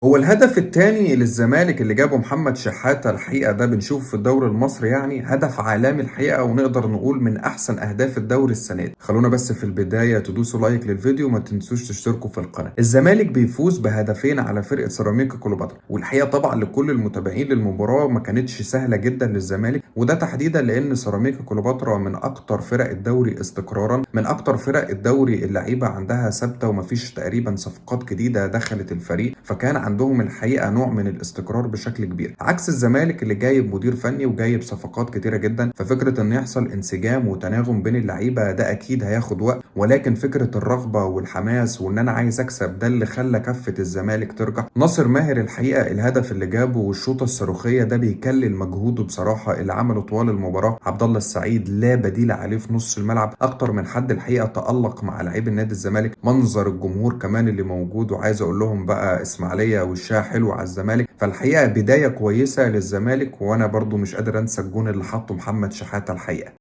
هو الهدف الثاني للزمالك اللي جابه محمد شحاتة الحقيقة ده بنشوفه في الدوري المصري، يعني هدف عالمي الحقيقة، ونقدر نقول من أحسن أهداف الدوري السنة دي. خلونا بس في البداية تدوسوا لايك للفيديو وما تنسوش تشتركوا في القناة. الزمالك بيفوز بهدفين على فرقة سيراميكا كليوباترا، والحقيقة طبعا لكل المتابعين للمباراة ما كانتش سهلة جدا للزمالك، وده تحديدا لأن سيراميكا كليوباترا من أكتر فرق الدوري استقرارا، من أكتر فرق الدوري اللعيبة عندها ثابتة ومفيش تقريبا صفقات جديدة دخلت الفريق، فكان عندهم الحقيقة نوع من الاستقرار بشكل كبير، عكس الزمالك اللي جايب مدير فني وجايب صفقات كتيرة جدا. ففكره ان يحصل انسجام وتناغم بين اللعيبة ده اكيد هياخد وقت، ولكن فكرة الرغبة والحماس وان انا عايز اكسب ده اللي خلى كفه الزمالك ترجع. ناصر ماهر الحقيقة الهدف اللي جابه والشوطه الصاروخية ده بيكلل مجهوده بصراحة اللي عمله طوال المباراة. عبد الله السعيد لا بديل عليه في نص الملعب، اكتر من حد الحقيقة تألق مع لعيب النادي الزمالك. منظر الجمهور كمان اللي موجود، وعايز اقول لهم بقى اسماعيليه وشها حلو على الزمالك. فالحقيقة بداية كويسة للزمالك، وانا برضو مش قادر انسى الجون اللي حطه محمد شحاته الحقيقة.